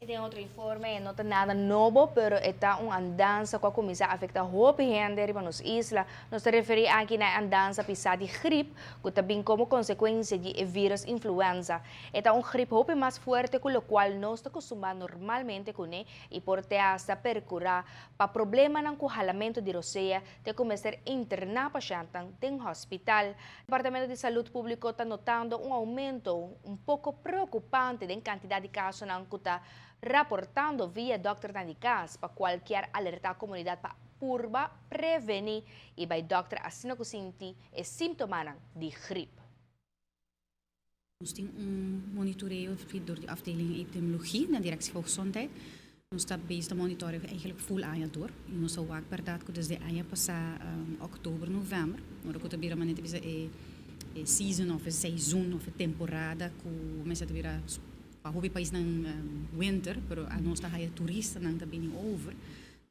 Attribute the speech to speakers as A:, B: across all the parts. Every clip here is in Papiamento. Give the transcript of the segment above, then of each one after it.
A: Den otro informe, no ta nada nobo, pero e ta un andansa cu a cuminsa afecta hopi hende riba nos isla. Nos ta referi aki na e andansa pisa di grip, cu ta bin como consecuencia di e virus influenza. E ta un grip hopi mas fuerte cu locual nos ta costumba normalmente cune y por te hasta percura pa problemanan cu halamento di rosea te cu mester interna pashentnan den hospital. Departamento di Salud Publico ta notando un aumento un poco preocupante den cantidad di casonan cu ta raportando via dokternan di cas, pa cual kier alerta comunidad pa purba preveni y bay dokter asina cu sinti e simptomanan di grip.
B: Nos tin un monitoreo door di afdeling epidemiologie na Directie Volksgezondheid. Nos ta bezig ta monitoren eigenlijk full aña door. Y nos ta wak berdad cu desde aña pasa october, november, ora cu ta bira manera ta bisa e season of e seizoen of e temporada cu mester ta bira pa hopi paisnan winter, pero anos ta haya turistanan ta bini over,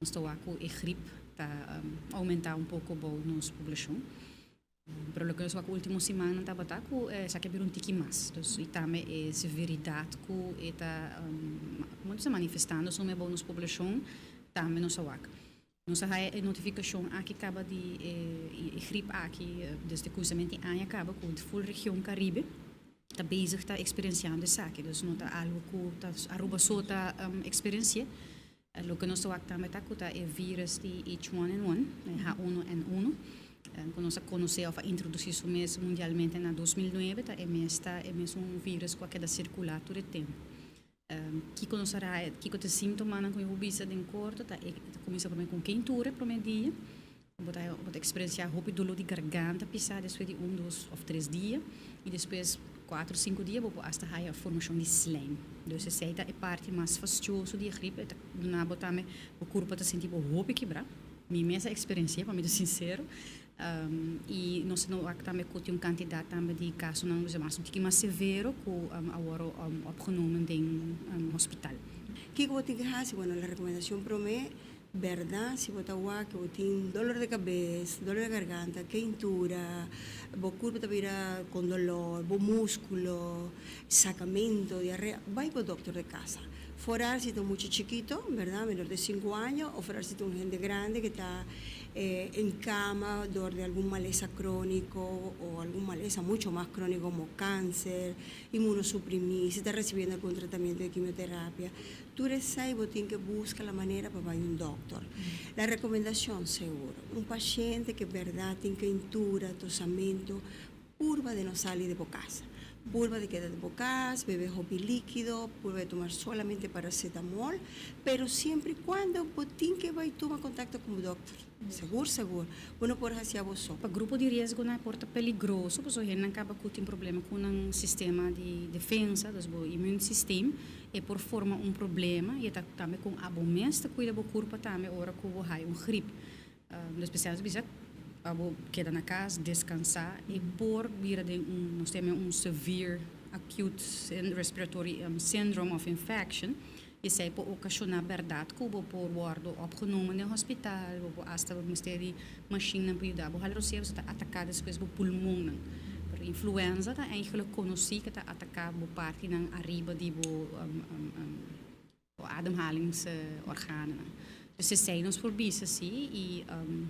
B: nos ta wak cu e grip ta aumenta un poco bou nos poblacion. Pero loke nos wak ultimo simannan tabata ku esaki a bira un tiki mas. Dus i tambe e severidat ku e ta komo ta manifestando su mes bou nos poblashon tambe nos a wak. Nos a haya e notifikashon aki kaba di e grip aki desde kuminsamentu di aña kaba ku ful region Karibe ta bezig ta eksperensiando esaki. Dus no ta algu ku ta Aruba so ta eksperensi'é. Loke nos ta wak tambe ta ku ta e virus di H1N1, H1N1, ku nos a konosé òf a introdusí su mes mundialmente na 2009, ta e mes ta e mesun virus ku a keda sirkulá tur e tempu. Kiko nos a raha, kiko ta e síntomanan ku mi por bisa den korto ta e ta kuminsá promé ku un keintura e promé dia, bo ta bo ta eksperensiá hopi doló di garganta pisá despues di un, dos òf tres dia i despues kuater o sinku dia bo por asta haya formashon di slijm. Dus esei ta e parti mas fastioso di e grip, e ta duna bo tambe bo kurpa ta sinti bo hopi kibrá. Mi mes a eksperensi'é pa mi ta sinsero i nos a wak tambe ku tin un kantidat tambe di kasonan mas un tiki mas severo ku a wòrdu opgenomen den hospital.
C: Kiko bo tin ke hasi? Bueno, la rekomendashon promé Berdad, si bo ta wak ku bo tin dolor di kabes, dolor di garganta, keintura, bo kurpo ta bira kon dolor, bo muskulo, sakamento, diarrea, bai bo dokter di kasa. Foral si ta un mucha chikito, berdad, menor di sinku aña, o foral si ta un hende grandi ku ta en kama dor di algun malesa kroniko o algun malesa mucho mas kroniko komo kanser, inmunosuprimí, si ta resibiendo algun tratamiento di kimioterapia. Tur esei bo tin ke buska la manera pa bai un dokter. La rekomendashon segur, un pashente ke bèrdat tin keintura, tosamento, purba di no sali di bo kas. Purba di keda di bo kas, bebe hopi likido, purba di tuma solamente paracetamol, pero siempre i kuando bo tin ke bai tuma kontakto ku bo dokter. Segur segur, bo no por hasi abo so.
B: Pa grupo di riesgonan e por ta peligroso pasobra hendenan kaba ku tin problema ku nan sistema di defensa, dus bo immuunsysteem, e por forma un problema i e ta tambe kon abo mes ta kuida bo kurpa tambe ora ku bo hai un grip. Dus p'esei nos bisa pa bo keda na kas, deskansá i por bira den un, nos ta yama un severe acute respiratory syndrome of infection. Esei por okashoná bèrdat ku bo por wòrdu opgenomen den hospital, bo por asta mester di mashinnan pa yuda bo hala rosea, pasobra ta ataká despues bo pulmonnan. Pero influenza ta eigenlijk konosí ku ta ataká bo partinan ariba di bo ademhalingsorganennan. Dus esei nos por bisa sí i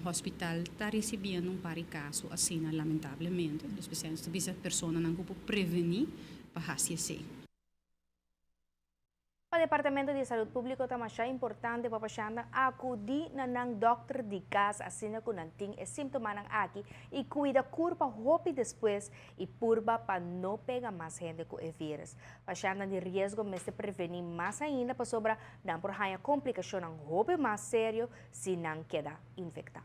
B: hospital ta risibiendo un par di kaso asina lamentablemente. Dus p'esei nos ta bisa personanan ku por prevení pa hasi esei.
A: Pa Departamento di Salud Publico ta masha importante pa pashentnan acudi na nan dokter di cas asina cu nan tin e simptomanan aki y cuida curpa hopi despues y purba pa no pega mas hende cu e virus. Pashentnan di riesgo mester preveni mas ainda pasobra nan por haya complicacionnan hopi mas serio si nan keda infecta.